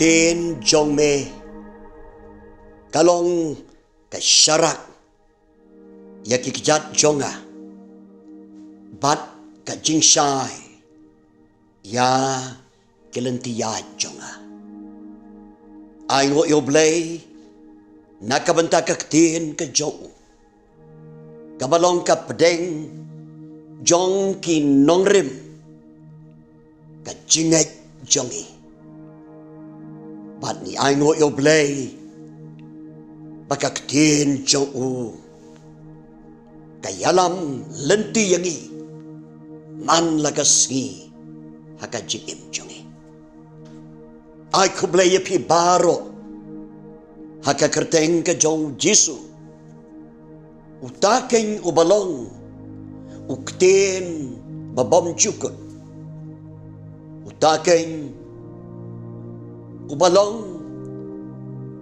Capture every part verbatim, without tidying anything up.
ktien jong me ka long ka sharak ïa ki kjat jong nga, bad ka jingshai ïa ki lynti ïaid jong nga. Ai nguh ïa U Blei na ka bynta ka ktien ka jong u, kaba long ka pdeng jong ki nongrim, ka jingngeit jong i. Bad ngi ai nguh ïa U Blei ba ka ktien jong u ka ïalam lynti ïa ngi man la ka sngi ha ka jingim jong ngi. Ai khublei ïa phi baroh ha ka kyrteng ka jong U Jisu, uta keiñ uba long u ktien ba bym jukut, uta keiñ uba long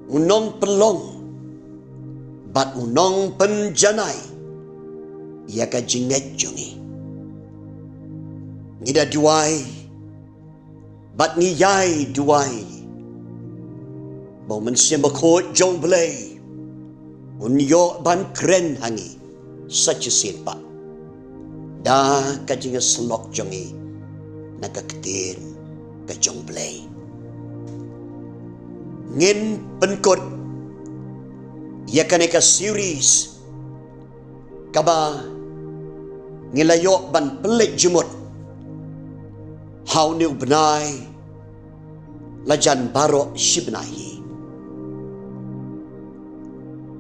u nongpynlong bad u nongpynjanai ïa ka jingngeit jong ngi. Ngi da duwai bad ngi ïai duwai ba U Mynsiem Bakhuid jong U Blei un ïoh ban kren ha ngi sa shisien pat da ka jingïasyllok jong ngi na ka ktien ka jong U Blei. Ngin pynkut ïa kane ka series kaba ngi la ïoh ban pynleit jingmut ha une u bnai la jan baroh shi bnai hi.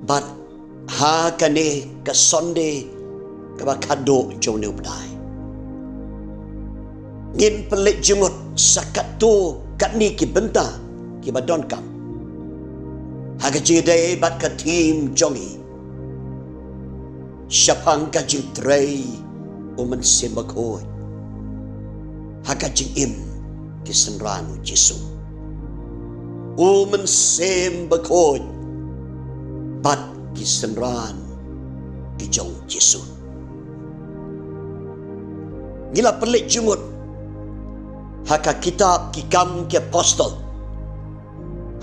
Bad ha kane ka Sunday kaba khatduh jong une u bnai, ngin pynleit jingmut sa katto katne ki bynta kiba donkam ha ka jingïadei bad ka theme jong ngi, shaphang ka jingtrei U Mynsiem Bakhuid ha ka jingim ki synran U Jisu. U Mynsiem Bakhuid bad ki synran ki jong U Jisu. Ngi la pynleit jingmut ha ka kitab Ki Kam ki Apostol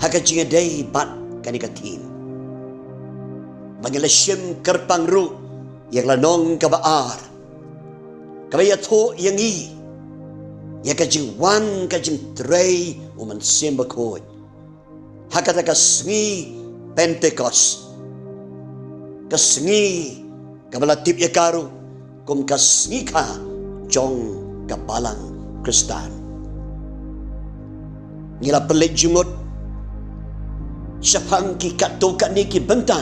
ha ka jingïadei bad kane ka theme, ba ngi la shim kyrpang ruh ïa ka lynnong kaba ar, kaba ïathuh ïa ngi ïa ka jingwan ka jingtrei U Mynsiem Bakhuid ha kata ka sngi Pentekost, ka sngi kaba la tip ïa ka ruh kum ka sngi kha jong ka Balang Khristan. Ngi la pynleit jingmut shaphang ki katto katne ki bynta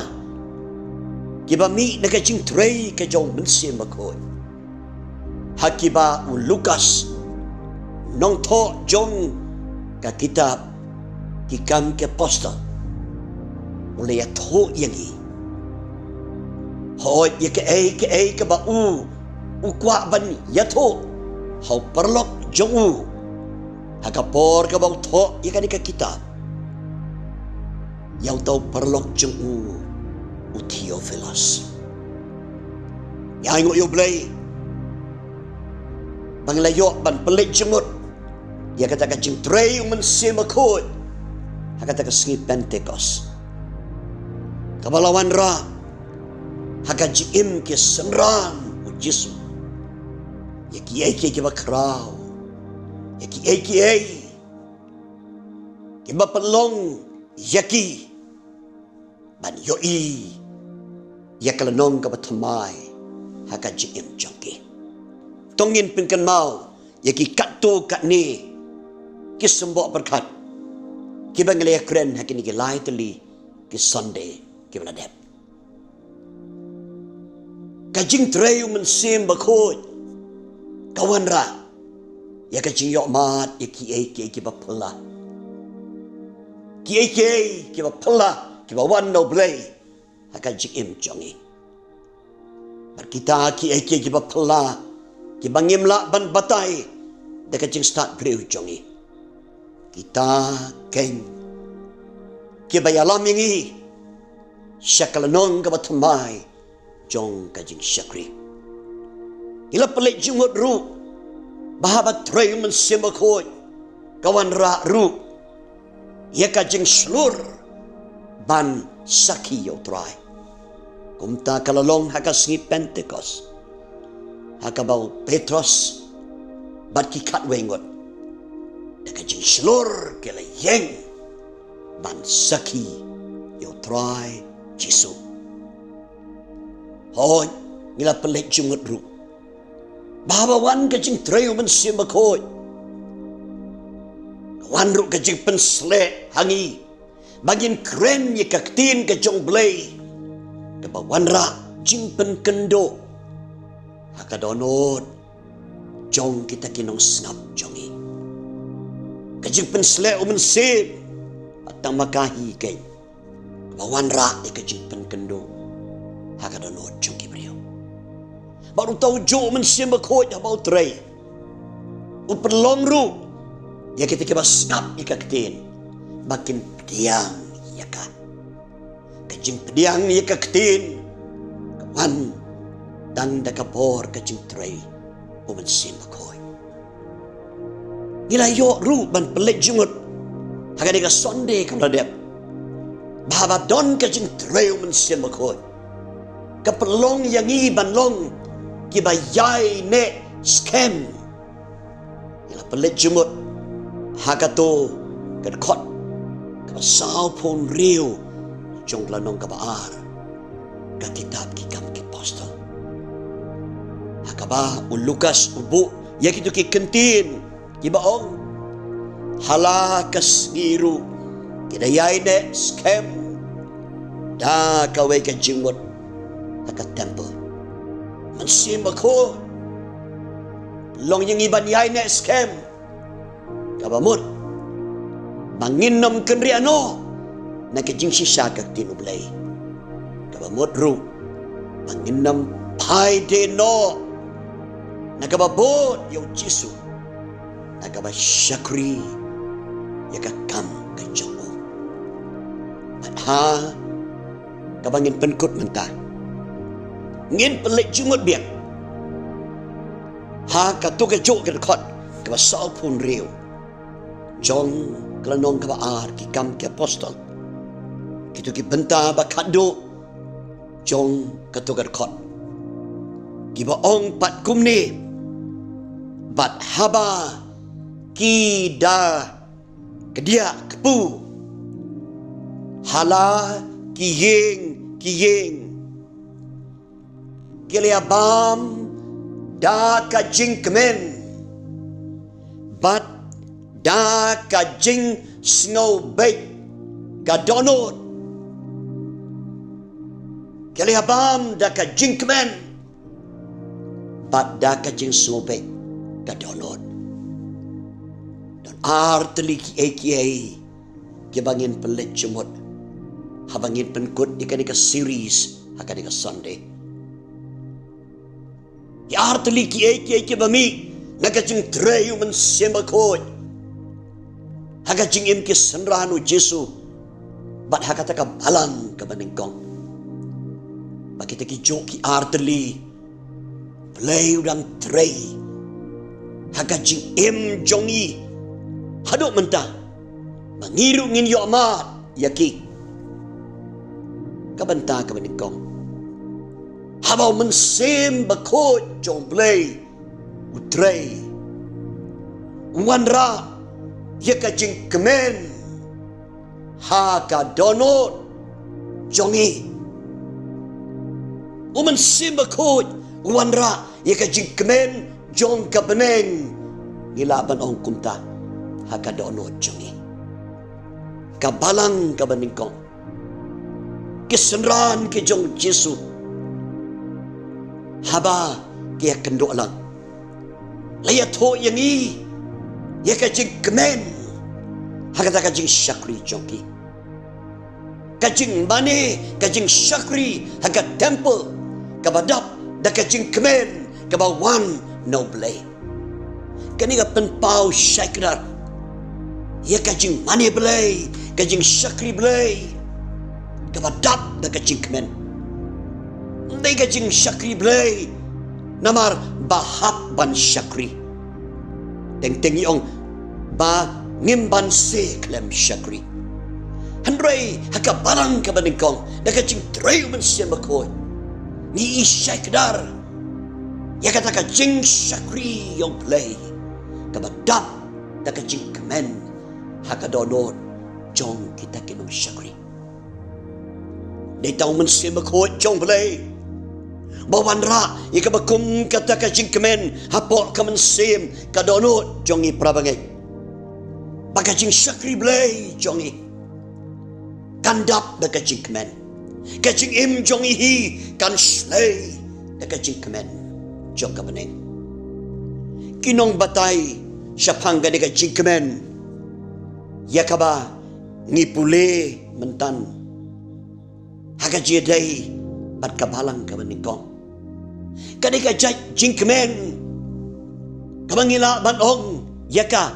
kiba mih na ka jingtrei ka jong U Mynsiem Bakhuid, ha kiba u Lukas, nongthoh jong ka kitab Ki Kam ki Apostol, u la ïathuh ïa ngi hooid ïa kaei kaei kaba u u kwah ban ïathuh ha u paralok jong u ha ka por kaba u thoh ïa kane ka kitab ïa uta u paralok jong u, u Theophilus. Ngi ai nguh ïa U Blei ba ngi la ïoh ban pynleit jingmut ïa kata ka jingtrei U Mynsiem Bakhuid ha kata ka sngi Pentekost, kaba la wanrah ha ka jingim ki synran U Jisu, ïa kiei kiei kiba khraw, ïa kiei kiei kiba pynlong ïa ki ban ïohi ïa ka lynnong kaba thymmai ha ka jingim jong ki. To ngin pynkynmaw ïa ki katto katne ki symboh pyrkhat kiba ngi la ïakren ha kine ki lai tylli ki Sunday kiba la dep. Ka jingtrei U Mynsiem Bakhuid ka wanrah ïa ka jingïohmad ïa kiei kiei kiba phylla, kiei kiei kiba phylla kiba wan na U Blei ha ka jingim jong ngi. Bad kita kiei kiei kiba phylla kiba ngim lah ban batai da ka jingstad briew jong ngi, kita keiñ kiba ïalam ïa ngi sha ka lynnong kaba thymmai jong ka jingshakri. Ngi la pynleit jingmut ruh ba haba trei U Mynsiem Bakhuid ka wanrah ruh ïa ka jingshlur ban sakhi ïa U Trai. Kumta ka la long ha ka sngi Pentekost, ha kaba u Petros bad ki khatwei ngut, da ka jingshlur ki la ïeng ban sakhi ïa U Trai Jisu. Hooid, ngi la pynleit jingmut ruh ba haba wan ka jingtrei U Mynsiem Bakhuid, ka wan ruh ka jingpynsleh ha ngi ba ngin kren ïa ka ktien ka jong U Blei, kaba wanrah jingpynkynduh ha ka dohnud jong kita ki nongsngap jong ngi. Ka jingpynsleh U Mynsiem, tang ma ka hi keiñ, kaba wanrah ïa ka jingpynkynduh ha ka dohnud jong ki briew. Bad uta ujuh U Mynsiem Bakhuid haba u trei, u pynlong ruh ïa kita kiba sngap ïa ka ktien ba kin pdiang ïa ka. Ka jingpdiang ïa ka ktien ka wan tang da ka bor ka jingtrei U Mynsiem Bakhuid. Ngi la ïoh ruh ban pynleit jingmut ha kane ka Sunday kaba la dep, ba haba don ka jingtrei U Mynsiem Bakhuid, ka pynlong ïa ngi ban long kiba ïaineh skhem. Ngi la pynleit jingmut ha kato ka dkhot kaba sawphew hynriew jong ka lynnong kaba ar ka kitab Ki Kam ki Apostol, ha kaba u Lukas u buh ïa kito ki kyntien kiba ong: Ha la ka sngi ruh ki da ïaineh skhem da kawei ka jingmut ha ka temple. Mynsiem Bakhuid long ïa ngi ban ïaineh skhem, kaba mut ba ngin nym kynriah noh na ka jingshisha ka ktien U Blei, kaba mut ruh ba ngin nym phai die noh na kaba bud ïa U Jisu, na kaba shakri ïa ka kam ka jong u. Bad ha kaba ngin pynkut mynta, ngin pynleit jingmut biang ha kato kajuh ka dkhot kaba sawphew hynriew jong ka lynnong kaba ar Ki Kam ki Apostol, kito ki bynta ba khatduh jong kato ka dkhot, kiba ong pat kumne: Bad haba ki da kdiah kpu, ha la ki ïing ki ïing, ki la ïabam da ka jingkmen bad da ka jingsngewbeit ka dohnud. Ki la ïabam da ka jingkmen bad da ka jingsngewbeit ka dohnud. Don ar tylli kiei kiei kiba ngin pynleit jingmut haba ngin pynkut ïa kane ka series ha kane ka Sunday. Ki ar tylli kiei kiei kiba mih na ka jingtrei U Mynsiem Bakhuid ha ka jingim ki synran U Jisu bad ha kata ka balang kaba nyngkong. Ba kita kijuh ki ar tylli, Blei u dang trei ha ka jingim jong ngi haduh mynta, ba ngi ruh ngin ïoh mad ïa ki. Ka bynta kaba nyngkong, haba U Mynsiem Bakhuid jong U Blei u trei, u wanrah ïa ka jingkmen ha ka dohnud jong ngi. U Mynsiem Bakhuid u wanrah ïa ka jingkmen jong ka bneng, ngi lah ban ong kumta, ha ka dohnud jong ngi. Ka balang kaba nyngkong, ki synran ki jong U Jisu, haba ki ïakynduh lang, la ïathuh ïa ngi ïa ka jingkmen ha kata ka jingshakri jong ki. Ka jingmane, ka jingshakri ha ka temple, kaba dap da ka jingkmen kaba wan na U Blei. Kane ka pynpaw shai kdar ïa ka jingmane Blei, ka jingshakri Blei kaba dap da ka jingkmen. Ym dei ka jingshakri Blei namar ba hap ban shakri. Teng teng ngi ong ba ngim banse khlem shakri. Hynrei ha ka balang kaba nyngkong, da ka jingtrei u Mynsiem Bakhuid, ngi ïa shakri ïa kata ka jingshakri ïa U Blei, kaba dap da ka jingkmen ha ka dohnud jong kita ki nongshakri. Dei tang u Mynsiem Bakhuid jong U Blei ba wanrah ïa kaba kum kata ka jingkmen hapoh ka mynsiem, ka dohnud jong ngi, para bangeit, ba ka jingshakri Blei jong ngi kan dap da ka jingkmen. Ka jingim jong ngi hi kan shlei da ka jingkmen jong ka bneng. Ki nongbatai shaphang kane ka jingkmen ïa kaba ngi pule mynta ha ka jingïadei bad ka balang kaba nyngkong, ka dei ka jait jingkmen kaba ngi lah ban ong ïa ka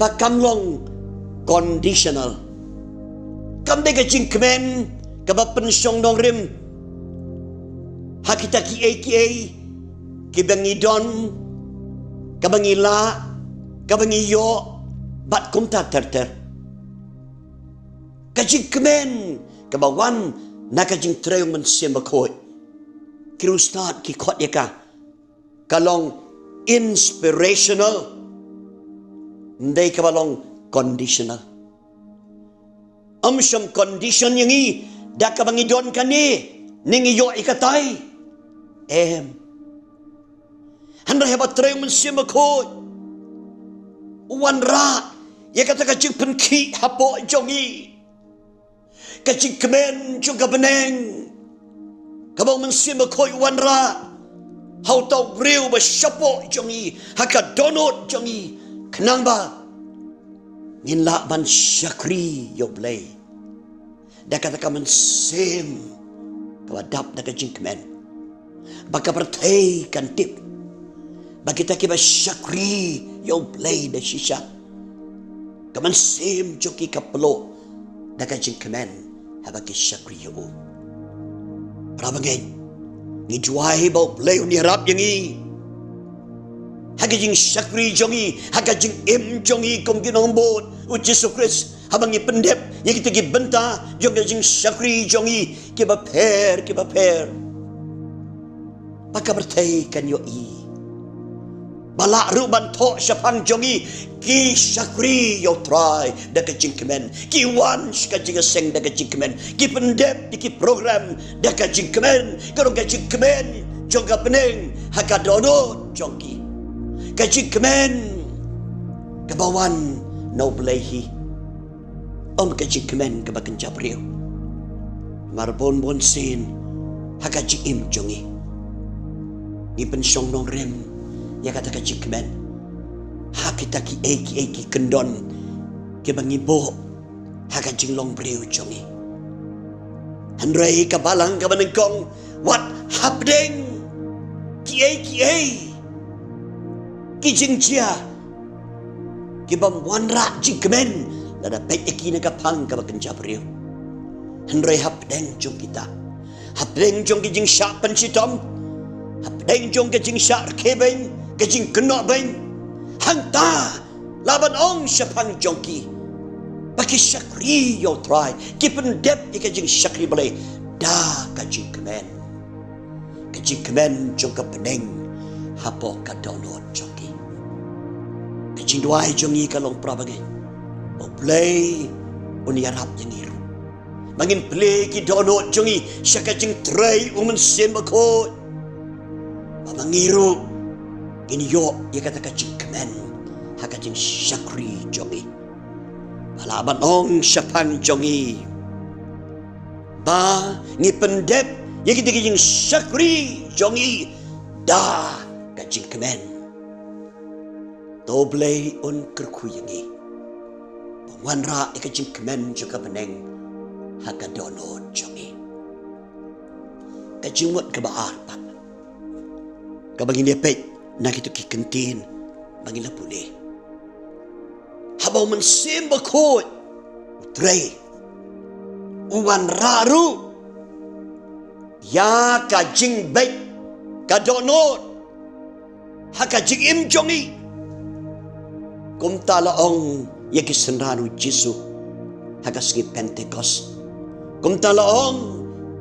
ba kam long conditional. Kam dei ka jingkmen kaba pynshong nongrim ha kita kiei kiei kiba ngi don, kaba ngi lah, kaba ngi ïoh, bad kumta ter ter. Ka jingkmen kaba wan na ka jingtrei u Mynsiem Bakhuid, ki riewstad ki khot ïa ka, ka long inspirational, ym dei kaba long conditional. Ym shym condition ïa ngi da kaba ngi don kane ne ngi ïoh ïa katai. Em. Hynrei haba trei u Mynsiem Bakhuid, u wanrah ïa kata ka jingpynkhih hapoh jong ngi. Ka jingkmen jong ka bneng kaba u Mynsiem Bakhuid u wanrah ha uta u briew ba shapoh jong ngi, ha ka dohnud jong ngi, khnang ba ngin lah ban shakri ïa U Blei da kata ka mynsiem kaba dap da ka jingkmen, ba ka pyrthei kan tip ba kita kiba shakri ïa U Blei da shisha, ka mynsiem jong ki ka pynluh da ka jingkmen haba ki shakri ïa u. Para bangeit, ngi duwai ba U Blei un ïarap ïa ngi ha ka jingshakri jong ngi, ha ka jingim jong ngi kum ki nongbud u Jisu Khrist, haba ngi pyndep ïa kita ki bynta jong ka jingshakri jong ngi kiba pher kiba pher, ba ka pyrthei kan ïohi ba lah ruh ban thoh shaphang jong ngi, ki shakri ïa U Trai da ka jingkmen, ki wan sha ka jingïaseng da ka jingkmen, ki pyndep ïa ki program da ka jingkmen, ka long ka jingkmen jong ka bneng ha ka dohnud jong ki, ka jingkmen kaba wan na U Blei hi. Ym ka jingkmen kaba kynja briew. Namar bun bun sien ha ka jingim jong ngi, ngi pynshong nongrim ïa kata ka jingkmen ha kita kiei kiei ki kyndon kiba ngi buh ha ka jinglong briew jong ngi. Hynrei ka balang kaba nyngkong, wat hapdeng kiei kiei ki jingjia kibym wanrah jingkmen, lada peit ïa ki na ka phang kaba kynja briew. Hynrei hapdeng jong kita, hapdeng jong ki jingshah pynshitom, hapdeng jong ki jingshah rkhie beiñ, ki jingkynnoh beiñ, hangta lah ban ong shaphang jong ki ba ki shakri ïa U Trai, ki pyndep ïa ka jingshakri Blei da ka jingkmen, ka jingkmen jong ka bneng hapoh ka dohnud jong ki. Ka jingduwai jong ngi ka long, para bangeit, ba U Blei un ïarap ïa ngi ruh ba ngin plie ki dohnud jong ngi sha ka jingtrei u Mynsiem Bakhuid, ba ma ngi ruh ngin ïoh ïa kata ka jingkmen ha ka jingshakri jong ngi, ba lah ban ong shaphang jong ngi ba ngi pyndep ïa kita ki jingshakri jong ngi da ka jingkmen. To U Blei un kyrkhu ïa ngi ba ngin wanrah ïa ka jingkmen jong ka bneng ha ka dohnud jong ngi. Ka jingmut kaba ar pat kaba ngin ïa peit na kito ki kyntien ba ngi la pule, haba u Mynsiem Bakhuid u trei, u wanrah ruh ïa ka jingbeit ka dohnud ha ka jingim jong ngi. Kumta la ong ïa ki synran u Jisu, ha ka sngi Pentekost. Kumta la ong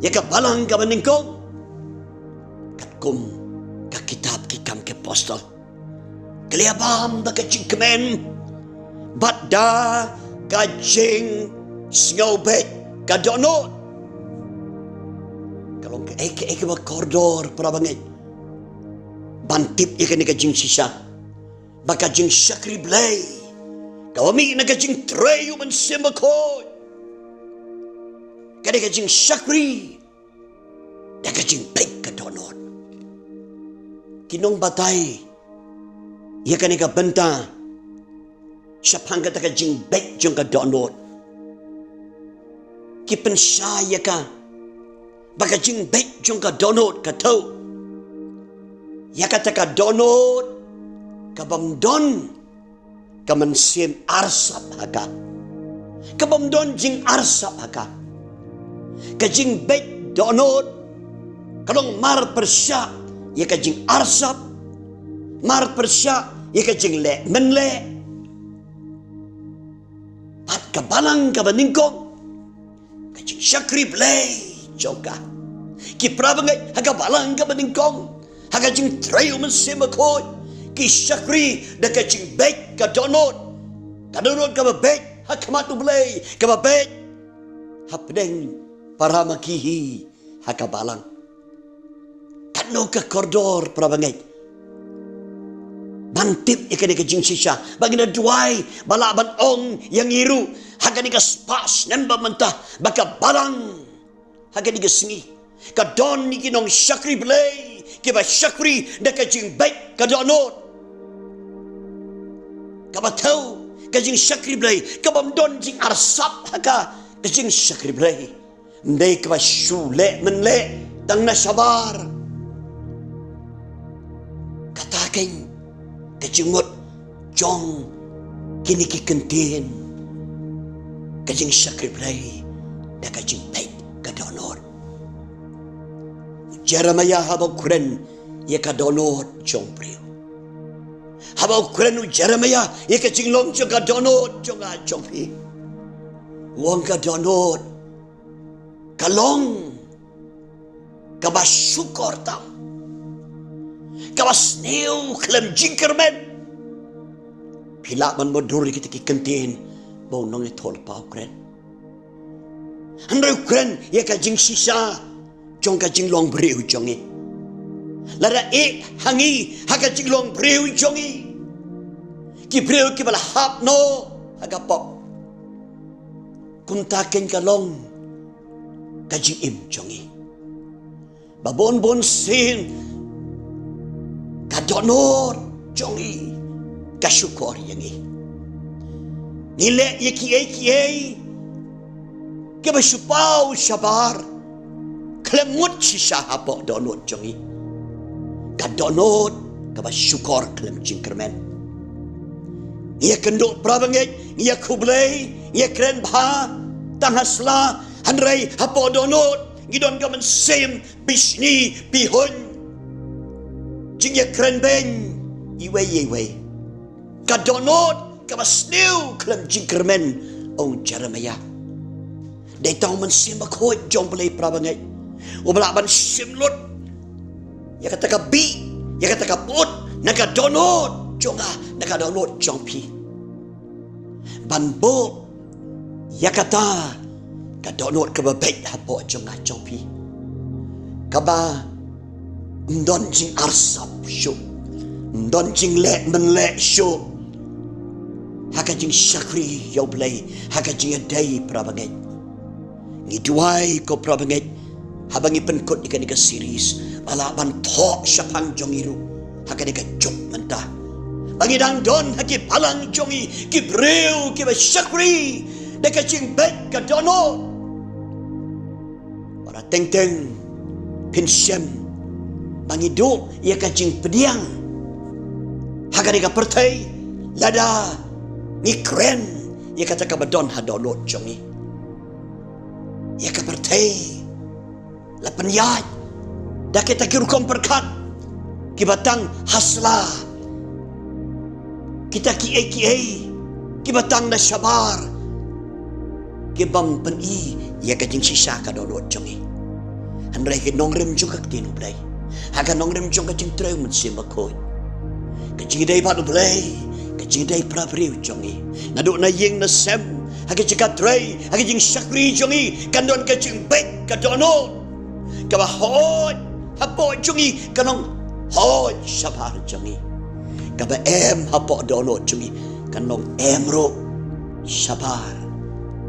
ïa ka balang kaba nyngkong, katkum ka kitab Ki Kam ki Apostol, ka la ïa bam da ka jingkmen bad da ka jingsngewbeit ka dohnud. Ka long kaei kaei kaba kordor, para bangeit, ban tip ïa kane ka jingshisha ba ka jingshakri Blei kaba mih na ka jingtrei U Mynsiem Bakhuid ka dei ka jingshakri da ka jingbeit ka dohnud. Ki nongbatai ïa kane ka bynta shaphang kata ka jingbeit jong ka dohnud, ki pynshai ïa ka ba ka jingbeit jong ka dohnud ka thew ïa kata ka dohnud kabym don ka mynsiem arsap ha ka, kabym don jingarsap ha ka. Ka jingbeit dohnud ka long mar pyrshah ïa ka jingarsap, mar pyrshah ïa ka jingleh mynleh. Bad ka balang kaba nyngkong, ka jingshakri Blei jong ka, ki para bangeit ha ka balang kaba nyngkong, ha ka jingtrei U Mynsiem Bakhuid, ki shakri da ka jingbeit ka dohnud, ka dohnud kaba beit ha khmat U Blei, kaba beit hapdeng para maki hi ha ka balang. Katno ka kordor, para bangeit, ban tip ïa kane ka jingshisha ba ngin da duwai ba lah ban ong ïa ngi ruh ha kane ka spah snem ba mynta ba ka balang ha kane ka sngi ka don ïa ki nongshakri Blei kiba shakri da ka jingbeit ka dohnud, kaba thew ka jingshakri Blei kabym don jingarsap ha ka, ka jingshakri Blei ym dei kaba shu leh mynleh tang na shabar. Kata kein ka jingmut jong kine ki kyntien, ka jingshakri Blei da ka jingbeit ka dohnud. U Jeremiah haba u kren ïa ka dohnud jong u briew, haba u kren u Jeremiah ïa ka jinglong jong ka dohnud jong nga jong phi, u ong ka dohnud ka long kaba shukor tam, kaba sniew khlem jingkyrmen. Phi lah ban mutdur ïa kita ki kyntien ba u nongïathuhlypa u kren. Hynrei u kren ïa ka jingshisha jong ka jinglong briew jong ngi. Lada ïeh ha ngi ha ka jinglong briew jong ngi, ki briew kiba la hap noh ha ka pop, kumta kein ka long ka jingim jong ngi. Ba bun bun sien ka dohnud jong ngi ka shukor ïa ngi. Ngi leh ïa kiei kiei kiba shu paw shabar khlem mut shisha hapoh dohnud jong ngi. Ka dohnud kaba shukor khlem jingkyrmen. Ngi ïa kynduh para bangeit, ngi ïa khublei, ngi ïa kren bha tang ha sla, hynrei hapoh dohnud ngi don ka mynsiem bishni bihuiñ, jingïakren beiñ iwei ïa iwei. Ka dohnud kaba sniew khlem jingkyrmen, ong Jeremiah. Dei tang u Mynsiem Bakhuid jong U Blei para bangeit uba lah ban shim lut ïa kata ka bih, ïa kata ka bud na ka dohnud jong nga, na ka dohnud jong phi, ban buh ïa kata ka dohnud kaba beit hapoh jong nga jong phi, kaba ym don jingarsap shuh, ym don jingleh mynleh shuh ha ka jingshakri ïa U Blei, ha ka jingïadei para bangeit. Ngi duwai ko para bangeit, haba ngi pynkut ïa kane ka series, ba lah ban thoh shaphang jong ngi ruh ha kane ka juk mynta, ba ngi dang don ha ki balang jong ngi ki briew kiba shakri da ka jingbeit ka dohnud. Para teng teng, phin shem ba ngi duh ïa ka jingpdiang ha kane ka pyrthei lada ngi kren ïa kata kaba don ha dohnud jong ngi. Ïa ka pyrthei la pynïaid da kita ki rukom pyrkhat kiba tang ha sla, kita kiei kiei kiba tang na shabar, Ki bym pyni ïa ka jingshisha ka dohnud jong ngi. Hynrei ki nongrim jong ka ktien U Blei, ha ka nongrim jong ka jingtrei U Mynsiem Bakhuid, ka jingïadei bad U Blei, ka jingïadei para briew jong ngi, naduh na ïing na sem, ha ka jingtrei, ha ka jingshakri jong ngi, kan don ka jingbeit ka dohnud kaba hoi hapoh jong ngi, ka nonghoi shabar jong ngi. Kaba em hapoh dohnud jong ngi, ka nongem ruh shabar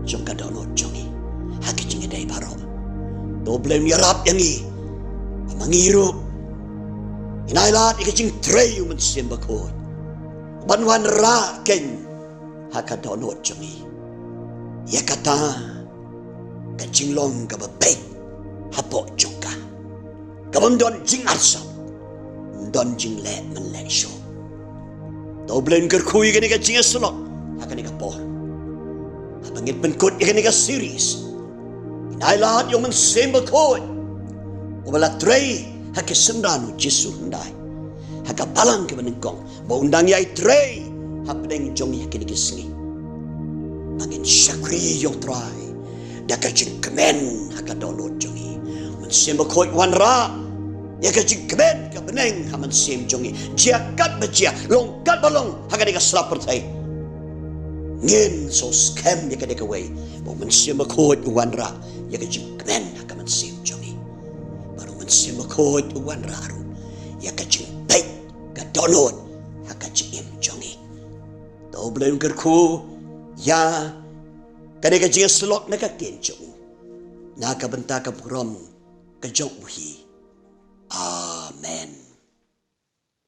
jong ka dohnud jong ngi. Ha ka jingïadei baroh, to Blei un ïarap ïa ngi, ba ma ngi ruh ngin ailad ïa ka jingtrei U Mynsiem Bakhuid ban wanrah kein ha ka dohnud jong ngi. Ïa kata ka jinglong kaba beit hapoh jong ka, ka bym don jingarsap, don jingleh mynleh shuh. To Blei un kyrkhu ïa kane ka jingïasyllok ha kane ka por, haba ngin pynkut ïa kane ka series. Ngin ailad ïa U Mynsiem Bakhuid uba la trei ha ki synran U Jisu hyndai, ha ka balang kaba nyngkong, ba un dang ïai trei hapdeng jong ngi ha kine ki sngi. Ba ngin shakri ïa U Trai da ka jingkmen ha ka dohnud jong ngi. Mynsiem Bakhuid wanrah ïa ka jingkmen ka bneng ha mynsiem jong ngi. Jia katba jia, long katba long ha kane ka sla pyrthei, ngin shu skhem ïa kane kawei, ba U Mynsiem Bakhuid u wanrah ïa ka jingkmen ha ka mynsiem jong ngi. Bad U Mynsiem Bakhuid u wanrah ruh ïa ka jingbeit ka dohnud ha ka jingim jong ngi. To Blei un kyrkhu ïa kane ka jingïasyllok na ka ktien jong u, na ka bynta ka burom ka jong u hi. Amen.